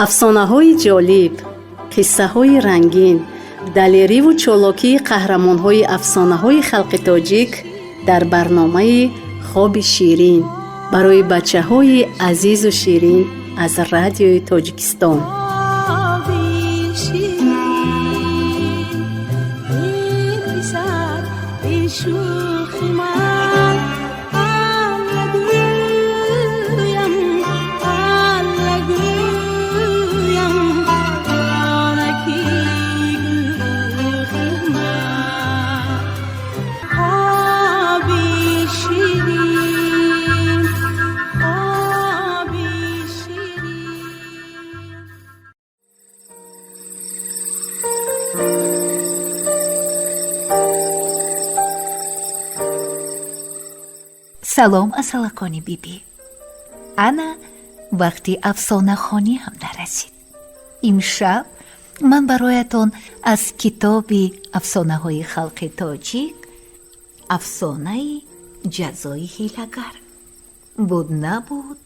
Афсонаҳои ҷолиб, қиссаҳои рангин, далериву чолокии қаҳрамонҳои афсонаҳои халқи тоҷик дар барномаи «Хоби ширин» барои бачаҳои азизу ширин аз Радиои Тоҷикистон. Хоби ширин, эй писар, эй шӯхи ман, Алла гӯям, Алла гӯям, онаки гӯхи ман. Хоби ширин, хоби ширин. Салом, асалакони бибӣ! Ана вақти афсонахонӣ ҳам нарасид. Имшаб ман бароятон аз китоби афсонаҳои халқи тоҷик афсонаи ҷазои ҳилагар. Буд, набуд,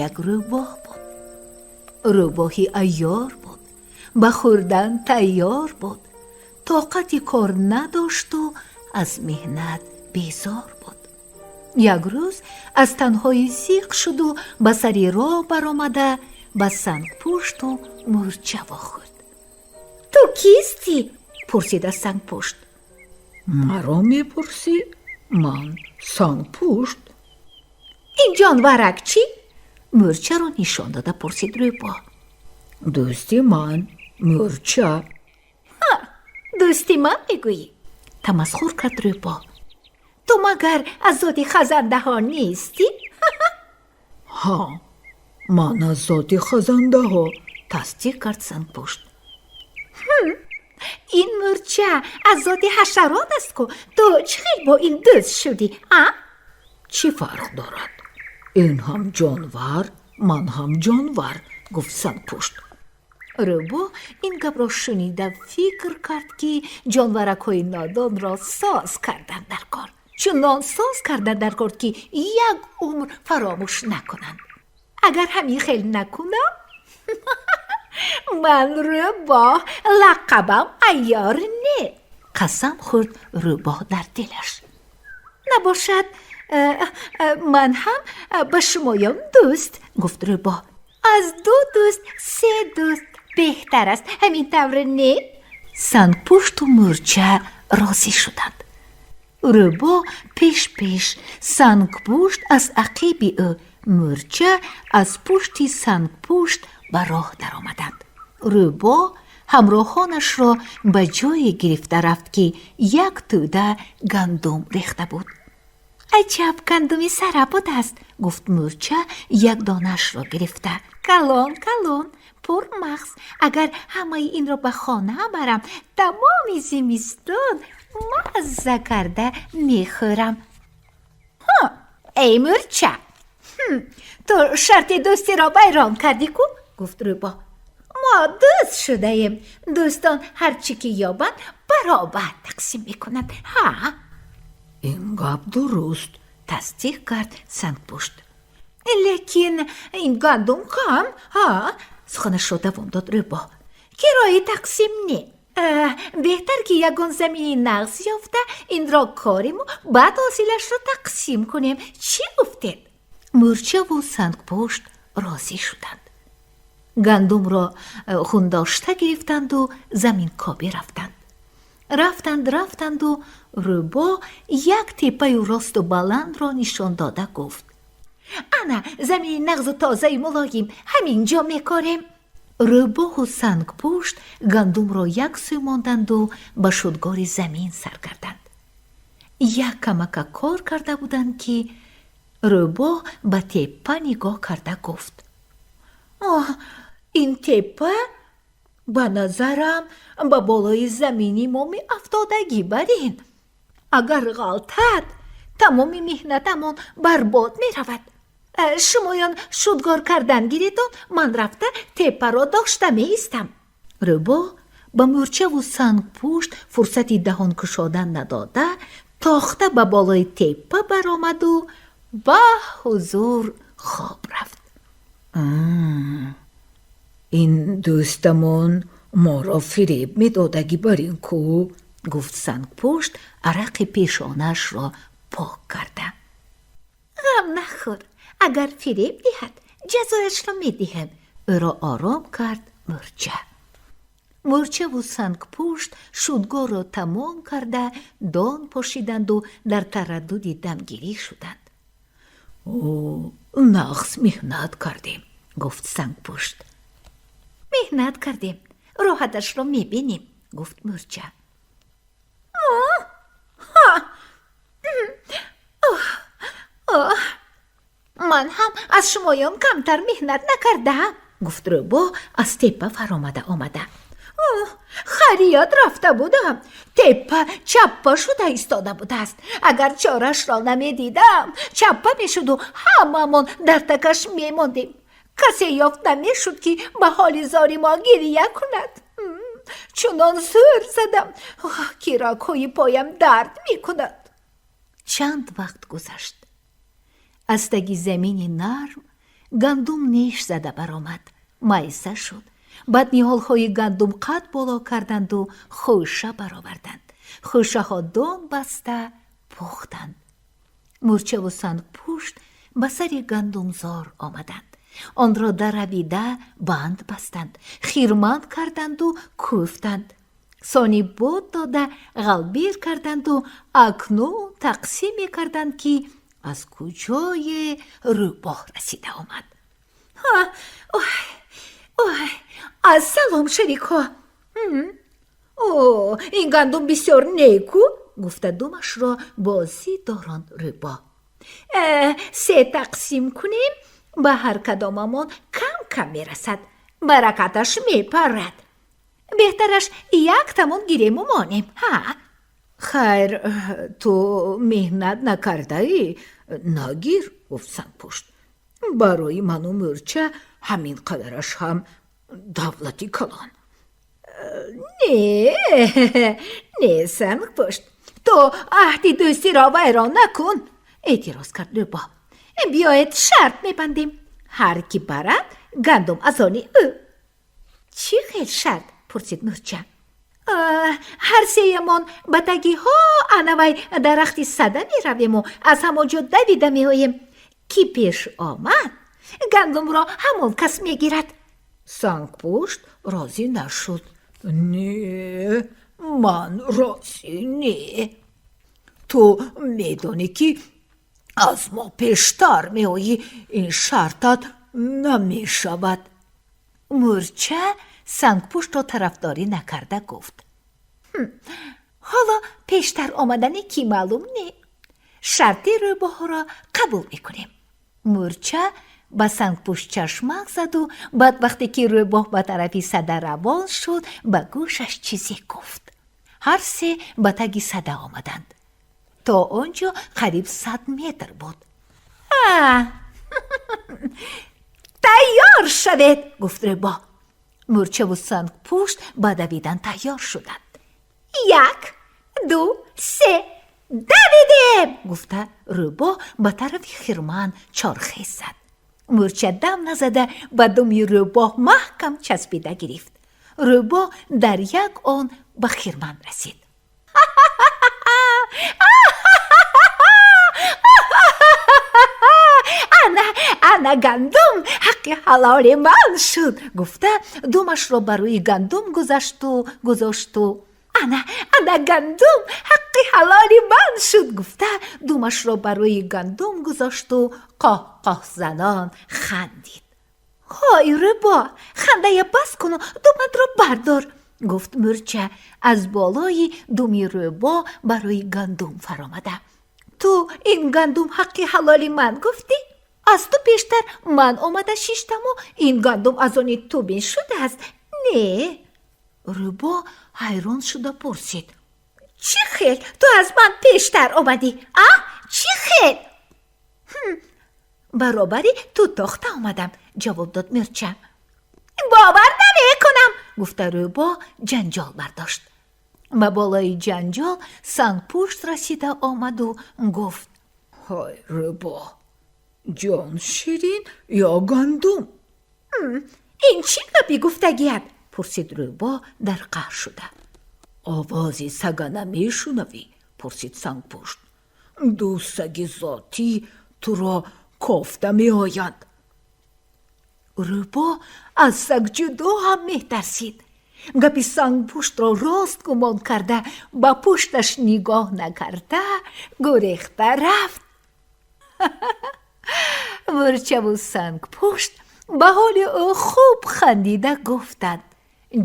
як рӯбоҳ буд. Рӯбоҳи айёр буд, ба хӯрдан тайёр буд, тоқати кор надошту аз меҳнат безор буд. Як рӯз аз танҳоӣ зиқ шуду ба сари роҳ баромада, ба сангпушту мӯрча вохӯрд. Ту кистӣ? Пурсид аз сангпушт. Маро мепурсӣ? Ман сангпушт. Ин ҷонварак чӣ? Мӯрчаро нишон дода пурсид рӯбоҳ. Дӯсти ман мӯрча. Дӯсти ман мегӯӣ? Тамасхур кард рӯбоҳ. Ту магар аз зоти хазандаҳо нестӣ? Ҳа, ман аз зоти хазандаҳо. Тасдиқ кард сангпушт. Ин мӯрча аз зоти ҳашарот аст ку, ту чӣ хел бо ин дӯст шудӣ, а? Чӣ фарқ дорад? Ин ҳам ҷонвар, ман ҳам ҷонвар, гуфт сангпушт. Рӯбоҳ ин гапро шунида фикр кард, ки ҷонваракҳои нодонро соз кардан дар кор, чунон соз кардан дар кор, ки як умр фаромӯш накунанд. Агар ҳамин хел накунам, ман рӯбоҳ, лақабам айёр не, қасам хӯрд рӯбоҳ дар дилаш. Набошад, ман ҳам ба шумоён дӯст, гуфт рӯбоҳ. Аз ду дӯст се дӯст беҳтар аст, ҳамин тавр не? Сангпушту мӯрча розӣ шуданд. Рӯбоҳ пеш пеш, сангпушт аз ақиби ӯ, мӯрча аз пушти сангпушт ба роҳ даромаданд. Рӯбоҳ ҳамроҳонашро ба ҷое гирифта рафт, ки як тӯда гандум рехта буд. Аҷаб гандуми сара будааст, гуфт мӯрча як донаашро гирифта. Калон калон, пурмағз. Агар ҳамаи инро ба хона барам, тамоми зимистон мазза карда мехӯрам. Эй мӯрча, ту шарти дӯстиро вайрон кардӣ ку, гуфт рӯбоҳ. Мо дӯст шудаем. Дӯстон ҳар чӣ ки ёбанд, баробар тақсим мекунанд, ҳа. Ин гап дуруст. Тасдиқ кард сангпушт. Лекин ин гандум кам, ҳа, суханашро давом дод рӯбоҳ. Кирои тақсим не. Беҳтар ки ягон замини нағз ёфта, инро кориму баъд ҳосилашро тақсим кунем. Чӣ гуфтед? Мӯрчаву сангпушт розӣ шуданд. Гандумро хундошта гирифтанду заминкобӣ рафтанд. Рафтанд, рафтанду рӯбоҳ як теппаю росту баландро нишон дода гуфт: Ана замини нағзу тозаи мулоим, ҳамин ҷо мекорем. Рӯбоҳу сангпушт гандумро як сӯ монданду ба шудгори замин сар карданд. Як камака кор карда буданд, ки рӯбоҳ ба теппа нигоҳ карда гуфт: Оҳ, ин теппа ба назарам ба болои замини мо меафтодагӣ барин. Агар ғалтад, тамоми меҳнатамон барбод меравад. Шумоён шудгор кардан гиредон, ман рафта теппаро дошта меистам. Рӯбоҳ ба мӯрчаву сангпушт фурсати даҳон кушодан надода, тохта ба болои теппа баромаду ба ҳузур хоб рафт. Ин дӯстамон моро фиреб медодагӣ бар ин ку, гуфт Сангпушт, арақи пешонаашро пок карда. Ғам нахӯр, агар фиреб диҳад, ҷазояшро медиҳем, ӯро ором кард Мӯрча. Мӯрчаву Сангпушт шудгорро тамом карда, дон пошиданду дар тараддуди дамгирӣ шуданд. О, нағз меҳнат кардем, гуфт Сангпушт. Меҳнат кардем, роҳаташро мебинем, гуфт Мӯрча. Ман ҳам аз шумоён камтар меҳнат накардаам, гуфт рӯбоҳ, аз теппа фаромада омада. Харият рафта будам, теппа чаппа шуда истода будааст. Агар чорашро намедидам, чаппа мешуду ҳамамон дар такаш мемондем. Касе ёфт намешуд, ки ба ҳоли зори мо гирия кунад. Чунон зӯр задам, ки рагҳои поям дард мекунад. Чанд вақт гузашт. Аз таги замини нарм гандум неш зада баромад, майса шуд. Баъд ниҳолҳои гандум қад боло карданду хӯша бароварданд. Хӯшаҳо дон баста пухтанд. Мӯрчаву Сангпушт ба сари гандумзор омаданд. Онро даравида банд бастанд, хирман карданду кӯфтанд. Сони бод дода ғалбир карданду акнун тақсим мекарданд, ки аз куҷое рӯбоҳ расида омад. Ой, ассалом, шарикҳо! О, ин гандум бисёр неку, гуфта думашро бозӣ дорон рӯбоҳ. Се тақсим кунем, ба ҳар кадомамон кам кам мерасад, баракаташ мепарад. Беҳтараш яктамон гирему монем, ҳа. Хайр, ту меҳнат накардаӣ, нагир, гуфт Сангпушт. Барои ману Мӯрча ҳамин қадараш ҳам давлати калон. Не, не, Сангпушт, ту аҳди дӯстиро вайрон накун, эътироз кард рӯбоҳ. Биёед, шарт мебандем: ҳар ки барад, гандум аз они ӯ. Чӣ хел шарт? Пурсид Мӯрча. Ҳар сеямон ба тагиҳо анавай дарахти сада меравему аз ҳамон ҷо давида меоем. Ки пеш омад, гандумро ҳамон кас мегирад. Сангпушт розӣ нашуд. Не, ман розӣ не. Ту медонӣ, ки аз мо пештар меоӣ, ин шартат намешавад. Мӯрча Сангпуштро тарафдорӣ накарда гуфт: Ҳоло пештар омадани кӣ маълум не. Шарти рӯбоҳро қабул мекунем. Мӯрча ба Сангпушт чашмак заду баъд, вақте ки рӯбоҳ ба тарафи сада равон шуд, ба гӯшаш чизе гуфт. Ҳар се ба таги сада омаданд. То он ҷо қариб 100 метр буд. Тайёр шавед, гуфт рӯбоҳ. Мӯрчаву Сангпушт ба давидан тайёр шуданд. Як, ду, се, давидем, гуфта рӯбоҳ ба тарафи хирман чорхез зад. Мӯрча дам назада ба думи рӯбоҳ маҳкам часпида гирифт. Рӯбоҳ дар як он ба хирман расид. Ана, ана гандум ҳаққи ҳалоли ман шуд, гуфта думашро ба рӯи гандум гузашту гузошту. Ана, ана гандум ҳаққи ҳалоли ман шуд, гуфта думашро ба рӯи гандум гузошту қоҳқоҳзанон хандид. Ҳой, рӯбоҳ, хандая бас куну думатро бардор, гуфт Мӯрча, аз болои думи рӯбоҳ ба рӯи гандум фаромада. Ту ин гандум ҳаққи ҳалоли ман гуфтӣ? Аз ту пештар ман омада шиштаму ин гандум аз они ту шудааст. Не. Рӯбоҳ ҳайрон шуда пурсид: Чӣ хел ту аз ман пештар омадӣ, а? Чӣ хел? Баробари ту тохта омадам, ҷавоб дод Мӯрча. Бовар намекунам, гуфта рӯбоҳ ҷанҷол бардошт. Ба болои ҷанҷол Сангпушт расида омаду гуфт: Ҳой, рӯбоҳ, ҷон ширин ё гандум? Ин чӣ гапи гуфтагият? Пурсид рӯбоҳ дар қаҳр шуда. Овози сага намешунавӣ? Пурсид сангпушт. Ду саги зотӣ туро кофта меоянд. Рӯбоҳ аз саг ҷудо ҳам метарсид. Гапи сангпуштро рост гумон карда, ба пушташ нигоҳ накарда, гурехта рафт. Мӯрчаву сангпушт ба ҳоли ӯ хуб хандида гуфтанд: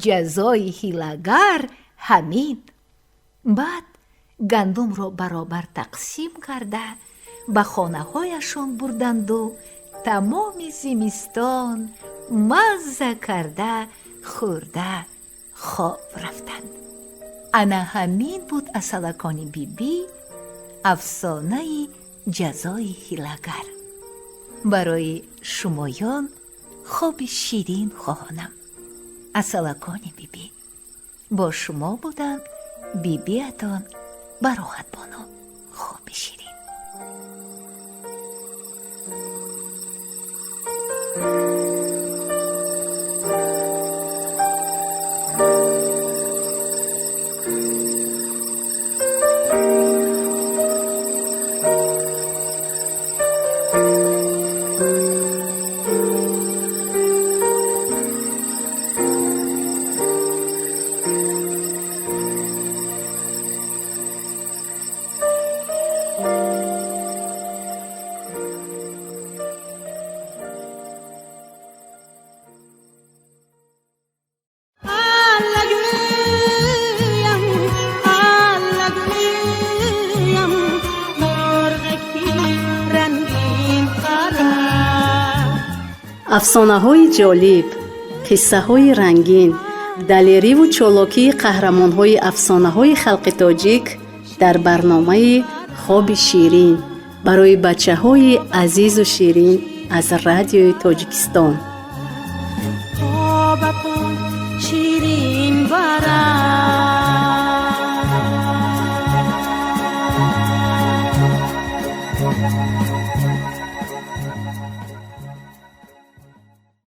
ҷазои ҳилагар ҳамин. Баъд гандумро баробар тақсим карда, ба хонаҳояшон бурданду тамоми зимистон мазза карда хӯрда хоб рафтанд. Ана ҳамин буд, асалакони бибӣ, афсонаи ҷазои ҳилагар. Барои шумоён хоби ширин хоҳонам. Асалакони бибӣ, бо шумо будам бибиатон Бароҳатбону. Хоби ширин. Аллагӯям, аллагӯям, мурғаки рангин қара. Афсонаҳои ҷолиб, қиссаҳои рангин, далериву чолокии қаҳрамонҳои афсонаҳои халқи тоҷик дар барномаи «Хоби ширин» барои бачаҳои азизу ширин аз Радиои Тоҷикистон. Хобатон ширин бара.